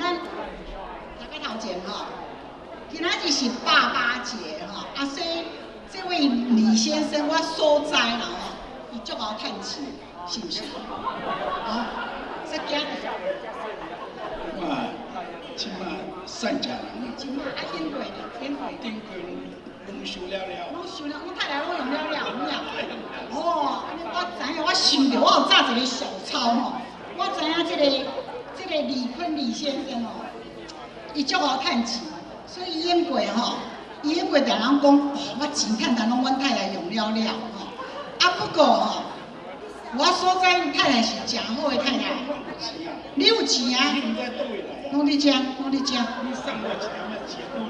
咱大家頭前吼，今仔日是爸爸節吼，啊，所以這位李先生我所知啦吼，伊足𠢕趁錢，是毋是？啊，說驚著。我這馬善食人啊。這馬啊，頂過咧，頂過。頂過攏收了了。攏收了，阮太太攏用了了，有影。哦，按呢我知影，我想著，我有紮一个小抄吼，我知影這個李坤李先生哦，伊足𠢕趁錢，所以伊演過吼，伊演過定人講，哦，我錢趁但攏阮太太用了了吼。啊，不過吼，我所知太太是誠好的太太。你有錢啊？攏佇遮，攏佇遮。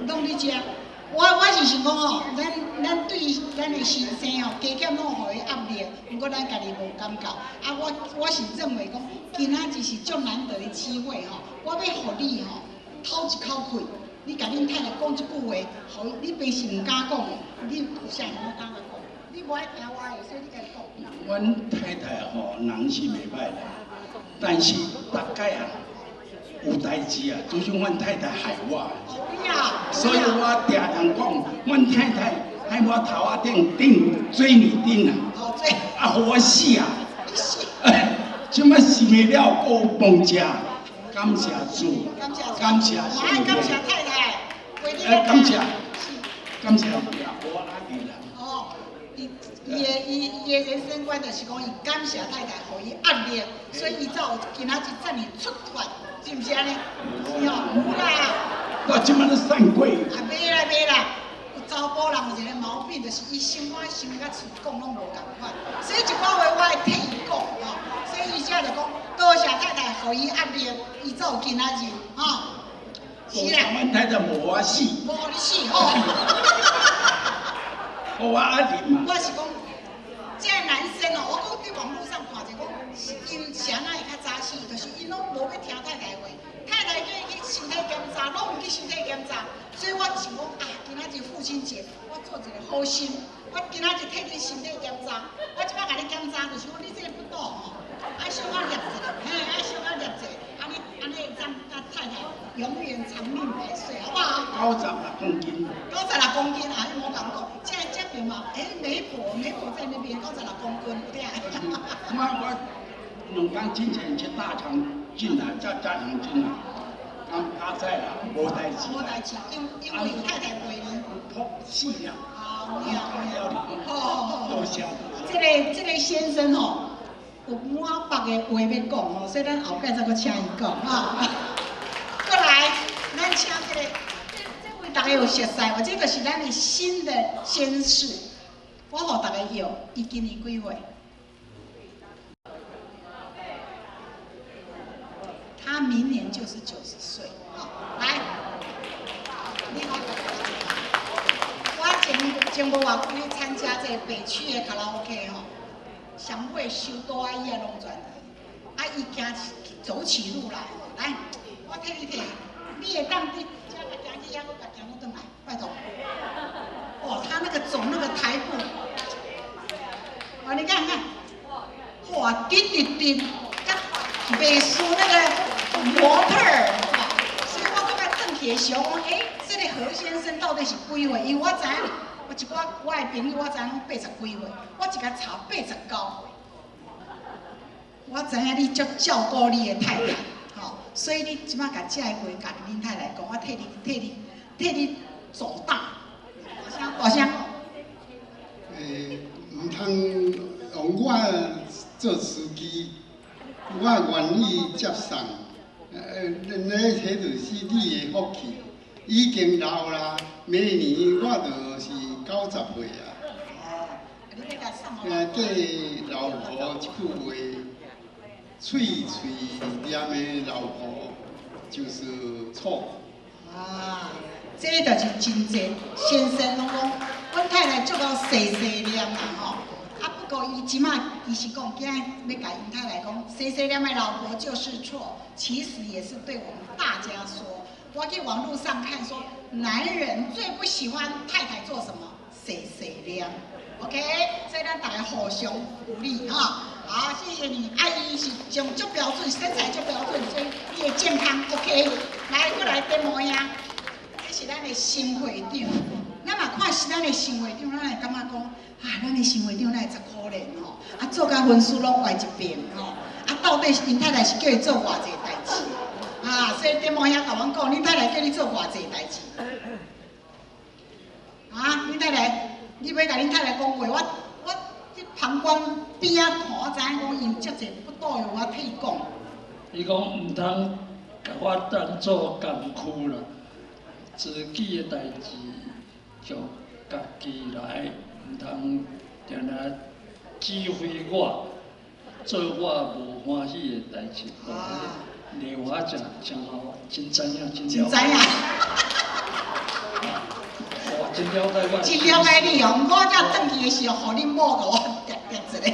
攏佇遮。我是想講吼，咱對咱的先生吼，加減攏予伊壓力，毋過咱家己無感覺。啊，我是認為講，今仔日是足難得的機會吼，我欲予你吼，透一口氣，你共恁太太講一句話，予你平時毋敢講的，你有啥物敢講？你無愛聽我的，所以你家己講。阮太太吼，人是袂歹啦，但是逐擺啊，有代誌啊，就是阮太太害我。所以我定定講，阮太太喺我頭仔頂頂水泥頂啊，啊，予我死啊！這擺死袂了，閣有飯食，感謝主，感謝上帝。感謝太太，感謝，感謝我阿弟啦。哦，伊的人生觀就是講，伊感謝太太，予伊壓力，所以伊才有今仔日遮爾出脫，是毋是按呢？是哦，有啦。我這擺咧散過。啊，袂啦袂啦，有查埔人有一個毛病，就是伊想我想佮喙講攏無仝款，所以一寡話我會替伊講吼，所以伊才就講多謝太太，予伊壓力，伊才有今仔日吼。是啦。阮太太無予我死。無予你死吼。予我壓力嘛。我是講，這個男生哦，我閣佇網路上看者講，𪜶是按怎會較早死，就是𪜶攏無欲聽太太話，太太叫伊去身體檢查，攏毋去身體檢查，所以我想講啊，今仔日父親節，我做一個好心，我今仔日替你身體檢查，我這擺共你檢查，就是講你這個腹肚吼，愛小可捏一下，嘿，愛小可捏一下，按呢按呢會當佮太太永遠長命百歲，好不好？96公斤。96公斤啊！你莫共講，這邊嘛，欸，媒婆媒婆在那邊，96公斤，有聽？我2工之前去大腸鏡來，照大腸鏡來，剛剛在啦，無代誌。無代誌，因為有太太陪你。噗死啦！啊，有影，好好好。多謝。這個先生吼，有滿腹的話欲講吼，所以咱後擺再閣請伊講哈。過來，咱請這個，這位大家有熟似無？這個是咱的新的監事，我予大家搖，伊今年幾歲？他明年就是90歲。好，來，你好。我前無偌久去參加這個北區的卡拉 OK 吼，上尾收桌仔椅仔攏全來，啊，伊行走起路來吼，來，我替你提，你會當佇遮共行去遐，閣共行轉來，拜託。哦，他那個走那個台步，哦，你看看，哇，滴滴滴，袂輸那個模特兒，所以我閣較轉去的時候，我講，欸，這個何先生到底是幾歲？因為我知影，我一寡我的朋友，我知影攏80幾歲，我一共查89歲。我知影你足照顧你的太太，吼，所以你這擺共這个話共恁太太講，我替你做大，大聲大聲。欸，毋通用我做司機，我願意接送。那彼就是你的福氣。已經老啦，明年我就是90歲啊。啊，對老婆一句話，喙喙念的老婆就是錯。啊，這就是真濟先生攏講，阮太太足𠢕細細念啦吼。啊，不過伊這擺伊是講，今日欲共𪜶太太講，細細念的老婆就是錯，其實也是對我們大家說。我去網路上看說，男人最不喜歡太太做什麼？細細念，OK，所以咱大家互相鼓勵哈。好，好，謝謝你。啊，伊是上足標準，身材足標準，所以伊會健康 OK。來，閣來點毛兄，這是咱的新會長。咱嘛看是咱的新會長，咱會感覺講，啊，咱的新會長哪會遮可憐吼？啊，做甲分數攏懸一邊吼。啊，到底是𪜶太太是叫伊做偌濟代誌？啊，所以點毛兄共阮講，恁太太叫你做偌濟代誌？啊，恁太太，你欲共恁太太講話，我佇旁觀邊仔看，我知影講伊有足濟不妥的話替伊講。伊講毋通共我當做工具啦，自己的代誌就家己來，毋通定定指揮我，做我無歡喜的代誌。麗華真真好，真知影，真真知影。我真了解我。真了解你哦，毋過我才轉去的時候，予恁某共我疊疊一下。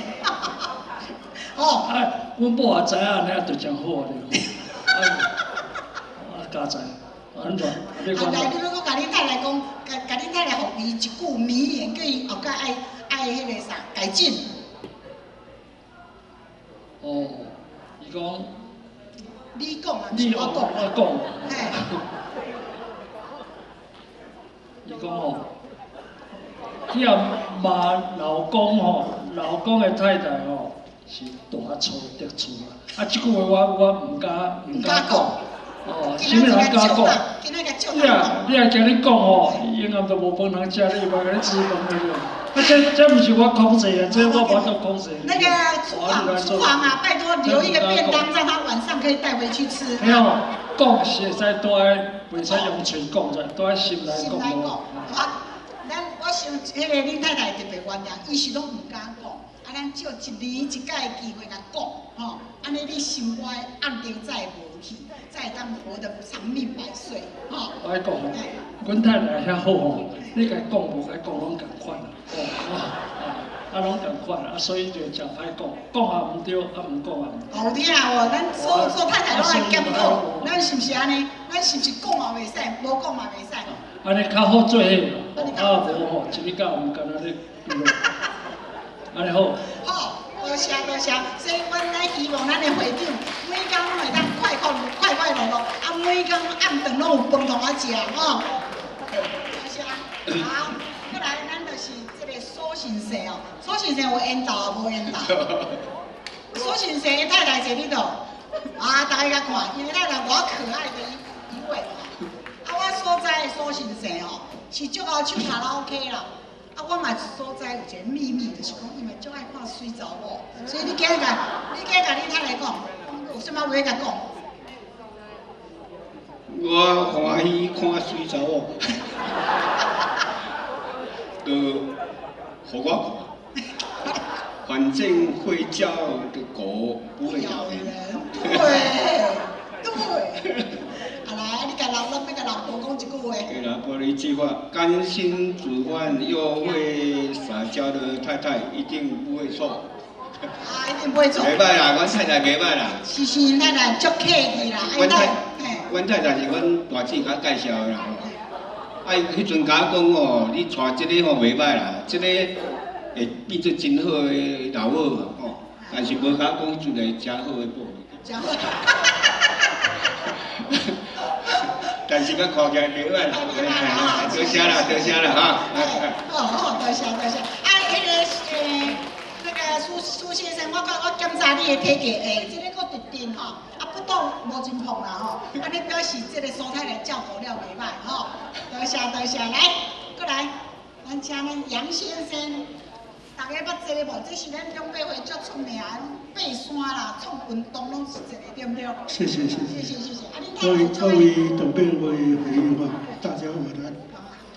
哦。啊，阮某也知影按呢，就真好啊！啊，佳哉，按怎？啊，來，你欲閣共恁太太講，共共恁太太予伊一句名言，叫伊後蓋愛愛彼個啥改進。哦，伊講。你講啊，毋是我講。我講。嘿。伊講吼，你若罵老公吼，老公的太太吼是大錯特錯啊！啊，這句話我毋敢講。哦，啥物人敢講？你啊，你若今日講吼，永遠都無飯通食，你嘛共你煮飯了。啊，這毋是我控制啊，這我無法度控制。那個廚房，廚房啊，拜託留一個便當，讓他晚上可以帶回去吃。嘿哦，講是會使都愛，袂使用喙講出來，都愛心內講。心內講。我，咱我想，彼個恁太太特別原諒，伊是攏毋敢講。啊，咱借一年一擺的機會共講，吼，按呢你心肝暗中才會無去，才會當活得長命百歲，吼。我愛講吼，阮太太遐好吼，你共伊講無共伊講攏仝款啦，哦，啊，攏仝款啊，所以就誠歹講，講也毋對，啊毋講也毋對。哦，有聽無？咱做做太太攏愛檢討，咱是毋是按呢？咱是毋是講也袂使，無講嘛袂使？按呢較好做伙啦，啊無吼，一日到晚干焦咧，按呢好。好，多謝多謝。所以阮咱希望咱的會長每工攏會當快快快快樂樂，啊每工暗頓攏有飯通仔食，吼。多謝。好，閣來咱就是這個蘇先生哦，蘇先生有緣投無緣投？蘇先生的太太坐佇佗？啊，大家共看，伊的太太偌可愛的一位。啊，我所知的蘇先生哦，是足𠢕唱卡拉 OK 啦。啊，我嘛所知有一個秘密，就是講伊嘛足愛看媠查某，所以你今日共，你今日共恁太太講，有啥物話共講？我歡喜看媠查某，就予我看，反正會叫的狗不會咬人。對對。啊來，你共老咱欲共老婆講一句話。給老婆一句話：甘心煮飯又會撒嬌的太太，一定不會錯。啊，一定不會錯。袂䆀啦，阮太太袂䆀啦。是是，太太足客氣啦。阮太太是阮大姊共我介紹的啦。啊，伊彼陣共我講吼，你娶這个吼袂䆀啦，這个會變做真好的老母吼。但是無共我講出來誠好的某。誠好。但是我看起來袂䆀啦，多謝啦，多謝啦，哈。好好，多謝多謝。啊，彼个那個蘇先生，我檢查你的體格，這个閣直直吼，啊不動無真胖啦吼，按呢表示這個蘇太太照顧了袂䆀吼。多謝多謝，來，閣來，咱請咱楊先生，大家捌這个無？這是咱長輩會足出名，爬山啦、創運動攏是一个，對毋對？謝謝謝謝謝謝謝謝。啊，各位長輩會朋友大家晚安。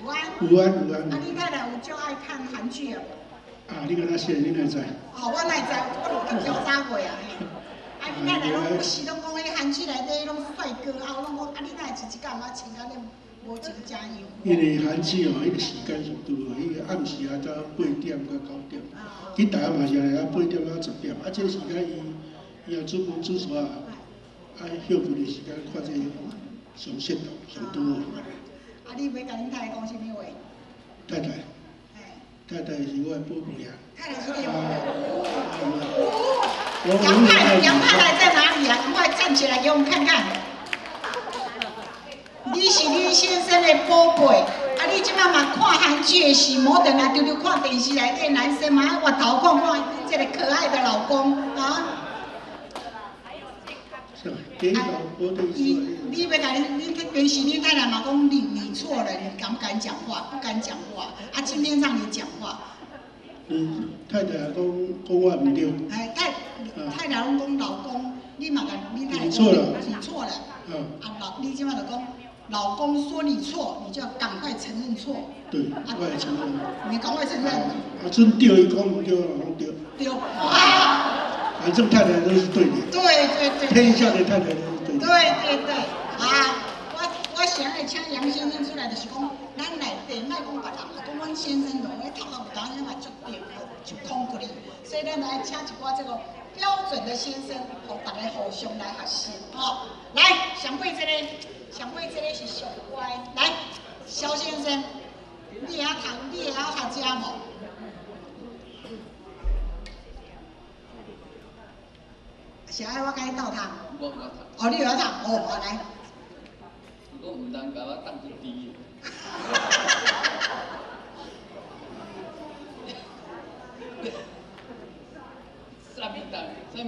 午安。午安午安。啊，恁太太有足愛看韓劇啊？啊，你敢若說，你哪知？哦，我哪知？我有去調查過啊。啊，恁太太攏不時攏講彼韓劇內底攏帥哥啊，我攏講啊，你哪會一一工啊穿甲恁無情遮樣？因為韓劇哦，彼個時間是拄哦，彼個暗時啊，才8點到9點。去台灣嘛是按呢，8點到10點，啊，這個時間伊伊若煮飯煮煞啊，休睏的時間看這個上適當上拄好按呢。啊，你欲共恁太太講啥物話？太太，太太是我的寶貝啊。太太是你的寶貝。杨太，杨太太在哪里啊？赶快站起来给我们看看。你是你先生的宝贝，啊！你这摆嘛看韩剧的时，无转来丢丢看电视内底男生嘛，爱回头看看这个可爱的老公啊。伊，你欲共你，你去电视，你太太嘛讲你错了，你敢不敢讲话？不敢讲话。啊，今天让你讲话。嗯，太太讲讲我毋对。哎，太太太拢讲老公，你嘛共你太太讲你错了，你错了。嗯。啊老，你这摆就讲，老公说你错，你就要赶快承认错。对，我会承认。你赶快承认。啊，真对，伊讲毋对，讲对。对。哇。反正太太都是对的。对对对。天下的太太都是对的。对对对，啊，我想爱请杨先生出来，就是讲，咱内底莫讲别人，讲阮先生就我头壳有当时嘛足对，就空过去，所以咱来请一寡这个标准的先生，予大家互相来学习，吼。来，上尾这个，上尾这个是上乖，来，萧先生，你会晓读，你会晓学遮无？是爱我共你斗读？我我读。哦，你会晓读？哦，好来。我毋通共我当做猪。啥物当？啥物？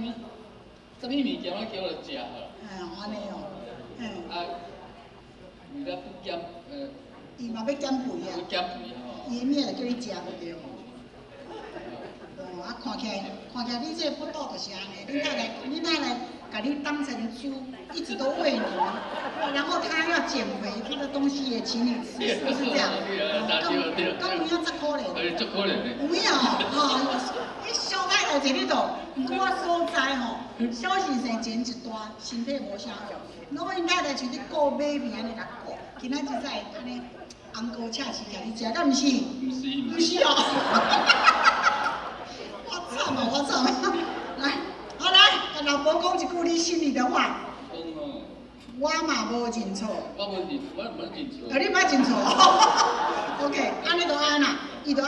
啥物物件拢叫我食好。哎，按呢哦，嗯。啊，为了不减，伊嘛欲减肥啊。欲减肥吼。伊的命就叫你食就对。哦，啊，看起来，看起来你这个腹肚就是按呢，恁太太，恁太太共你当成猪，一直都喂你，然后他要减肥，他的东西也请你吃，是不是这样？敢有影遮可怜？哎，足可怜的。有影哦，哈，你萧太太坐咧度，毋过我所在吼，萧先生前一段身体无啥好，拢𪜶太太像咧顾马面按呢共顾，今仔日才会按呢红膏赤翅共你食，敢毋是？毋是，毋是哦。我惨啊！我惨啊！来，好来，共老婆讲一句你心里的话。讲哦。我嘛无认错。我无认，我毋认错。哦，你毋捌认错。OK，按呢就按啦，伊就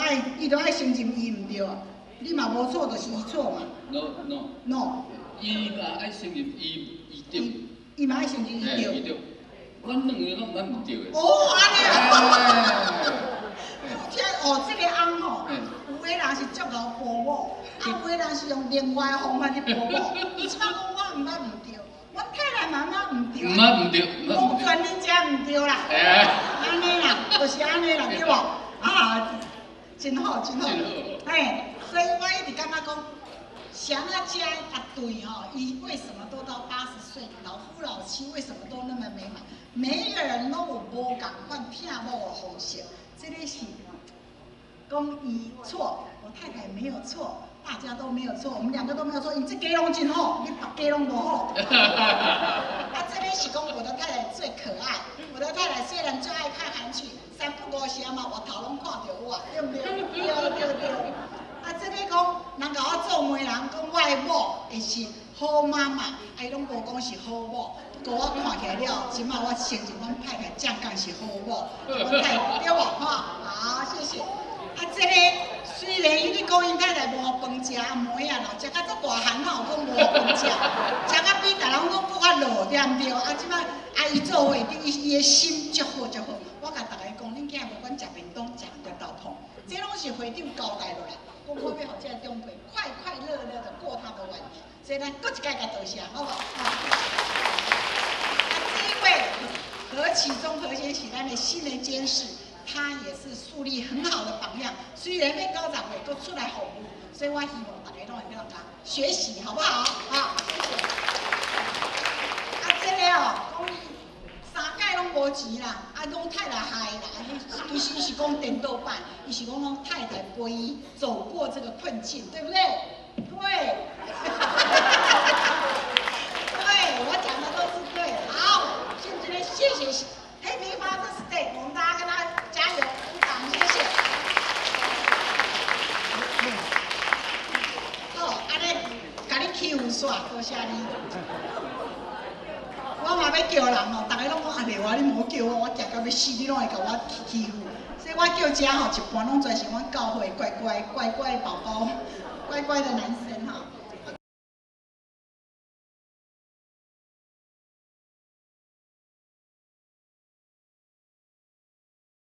爱承认伊毋对啊。你嘛无错，就是伊错嘛。 No no。 No。伊嘛爱承认伊伊对。伊嘛爱承认伊对。伊对。阮两个拢毋捌毋对的。哦，按呢。这哦，这个翁吼，有的人是足𠢕报某，啊，有的人是用另外的方法去报某。伊这摆讲我毋捌毋对，我太太嘛毋捌毋对。毋捌毋对，讲全恁遮毋对啦。按呢啦，就是按呢啦，对无？啊，真好，真好。嘿，所以我一直感觉讲，像啊遮啊对吼，伊为什么都到80岁，老夫老妻为什么都那么美满？每一个人拢有无仝款疼某的方式，这个是讲伊错，我太太没有错，大家都没有错，我们两个都没有错，因这家拢真好，你别家拢无好。啊，这个是讲我的太太最可爱，我的太太虽然最爱看韩剧，三不五时嘛，回头拢看著我，对毋对？对对对。啊，这个讲人共我做媒人，讲我的某会是好妈妈，啊，伊拢无讲是好某。不过我看起来了，这摆我承认阮太太正讲是好某，阮太太对无？吼，好，谢谢。啊，这个虽然伊咧讲𪜶太太无饭食，糜仔啦，食甲遮大汉，哪有讲无饭食？食甲比逐人拢阁较老，对毋对？啊，这摆啊，伊做伙顶，伊的心足好足好。我共大家讲，恁囝无管食便当、食绿豆椪，这拢是会长交代落来，讲我欲予这个长辈快快乐乐的过他的晚年。所以咱阁一摆共多谢，好无？啊，这一位何启宗何先生，咱的新的监事。他也是树立很好的榜样，虽然欲90岁，阁出来服务，所以我希望大家拢会当共学习，好不好？好，谢谢。啊，这个哦，讲伊三届拢无钱啦，啊，拢太太害啦，其实是讲颠倒版，伊是讲拢太太陪伊走过这个困境，对不对？对。对，我讲的都是对。好，现在谢谢 Happy Father's Day，我们大家跟他加油鼓掌，谢谢。好，按呢，共你欺负煞，多谢你。我嘛欲叫人吼，逐个拢讲阿丽华，你莫叫我，我食到欲死，你拢会共我欺负。所以我叫遮吼，一半拢全是阮教会乖乖乖乖宝宝，乖乖的男生哈。